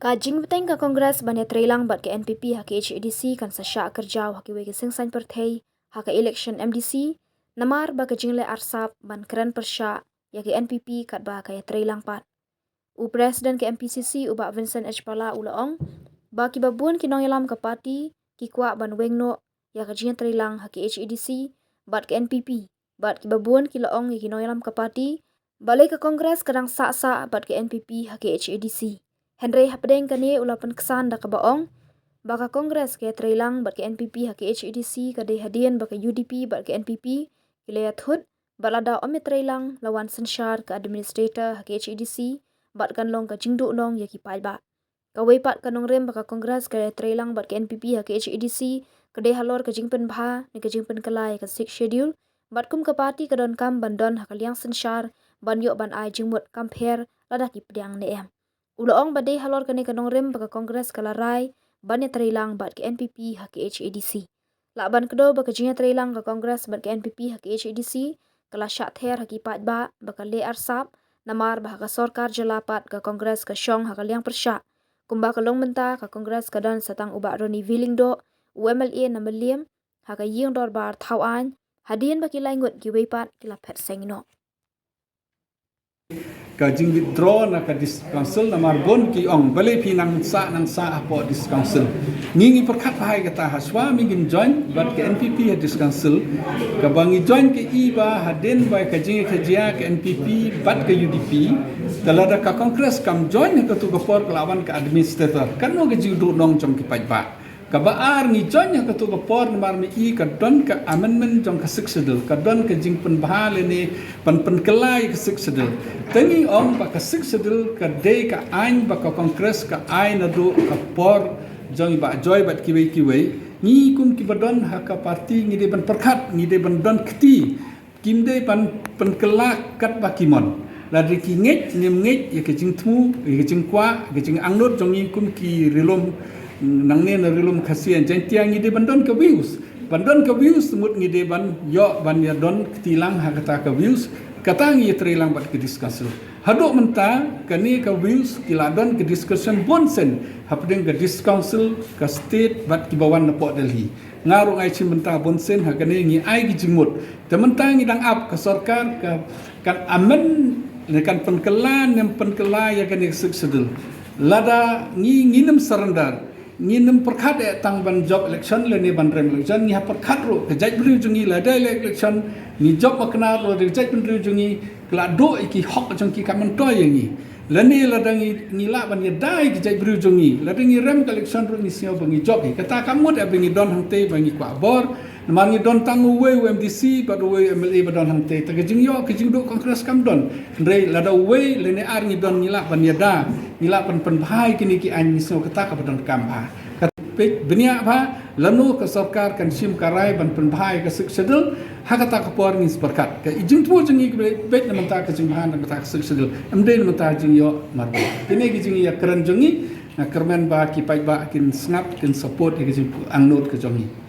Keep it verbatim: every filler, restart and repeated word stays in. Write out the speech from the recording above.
Ka jingbteng ka Congress ban ïatreilang bad ka N P P ha ka H A D C kan sa shah kyrjaw ha kiwei ki seng saiñ pyrthei ha ka election M D C, namar ba ka jingleh arsap ban kren pyrshah ïa ka N P P katba ka ïatreilang pat. U President ka M P C C u Bah Vincent H Pala u la ong ba kiba bun ki nongïalam ka party ki kwah ban weng noh ïa ka jingïatreilang ha ka H A D C bad ka N P P, bad kiba bun ki la ong ïa ki nongïalam ka party balei ka Congress ka dang sah sah bad ka N P P ha ka H A D C. Hynrei hapdeng kane u la pynksan da kaba ong ba ka Congress ka ïatreilang bad ka N P P ha ka H A D C ka dei hadien ba ka U D P bad ka N P P ki la ïathut, bad lada ym ïatreilang la wan synshar ka administrator ha ka H A D C bad kan long ka jingduhnong ïa ki paidbah. Kawei pat ka nongrim ba ka Congress ka ïatreilang bad ka N P P ha ka H A D C ka dei halor ka jingpynbha ne ka jingpynkylla ïa ka Sixth Schedule, bad kum ka party ka donkam ban don ha ka liang synshar ban ïoh ban ai jingmut kam pher lada ki pdiang ne em. U la ong ba dei halor kane ka nongrim ba ka Congress ka la rai ban ïatreilang bad ka N P P ha ka H A D C. Lah ban kdew ba ka jingïatreilang ka Congress bad ka N P P ha ka H A D C ka la shah ther ha ki paidbah ba ka leh arsap, namar ba ha ka sorkar jylla pat ka Congress ka shong ha ka liang pyrshah. Kumba ka long mynta, ka Congress ka don sa tang u Bah Ronnie V Lyngdoh, u M L A na Mylliem, ha ka ïing dorbar Thawaiñ, hadien ba ki lai ngut kiwei pat ki la phet seng noh. Ka jingwithdraw na ka District Council namar bun ki ong balei phi nang sah nang sah hapoh District Council. Ngi ngi pyrkhat bha ïa kata, ha shuwa mynngin join bad ka N P P ha District Council. Kaba ngi join ka i ba hadien ba ka jingkajia ka N P P bad ka U D P, te lada ka Congress kam join ha katu ka por ka la wan ka administrator. Kano ka jingduhnong jong ki paidbah. Kaba ar, ngi join ha katu ka por namar mynta ka don ka amendment jong ka Sixth Schedule, ka don ka jingpynbha lane ban pynkylla ïa ka Sixth Schedule. Te ngi ong ba ka Sixth Schedule ka dei ka aiñ ba ka Congress ka ai naduh ka por jong i Bah Joy bad kiwei kiwei. Ngi kum kiba don ha ka party ngi dei ban pyrkhat, ngi dei ban don kti. Kim dei ban pynkylla katba ki mon. Lada ki ngeit, ngim ngeit ïa ka jingthmu, ïa ka jingkwah, ïa ka jingangnud jong ngi kum ki ri lum, nangne na ri lum Khasi Jaintia, ngi dei ban don ka views. Ban don ka views, te mut ngi dei ban ïoh ban ïa don kti lang ha kata ka views. Kata ngi ïatreilang bad ka District Council. Haduh mynta kane ka views ki la don ka discussion bun sien hapdeng ka District Council, ka state bad kiba wan napoh Delhi. Nga ruh nga ai shi bynta bun sien ha kane, ngi ai ki jingmut. Te mynta ngi dang ap ka sorkar ka kan amend ne kan pynkylla ne em pynkylla ïa kane ka Sixth Schedule. Lada ngi, ngin ym surrender, ngin ym pyrkhat eh tang ban jop election lane ban rem election, ngi hap pyrkhat ruh ka jaitbynriew jong ngi lada leh election, ngi jop makna ruh da ka jaitbynriew jong ngi, ka la duh ïa ki hok jong ki, ka myntoi ïa ngi. Lane lada ngi, ngi lah ban ïada ïa ki jaitbynriew jong ngi, lada ngi rem ka election ruh ngi sngew ba ngi jop hi. Kata kam mut eh ba ngi don hangtei ba ngi kwah bor. Namar ngi don tang uwei u M D C bad uwei u M L A ba don hangtei. Te ka jingïoh ka jingduh Congress kam don. Hynrei lada uwei lane ar ngi don, ngi lah ban ïada, ngi lah ban pynbha ïa kine ki aiñ, ngi sngew kata kaba donkam bha. Ka peit bniah bha, lano ka sorkar kan shim ka rai ban pynbha ïa ka Sixth Schedule, ha kata ka por ngin sa pyrkhat. Ka jingthmu jong ngi ka beit na bynta ka jingbha na bynta ka Sixth Schedule, ym dei na bynta jingïoh marbud. Kine ki jingïakren jong ngi, nga kyrmen ba ki paidbah kin sngap, kin support ïa ka jingangnud ka jong ngi.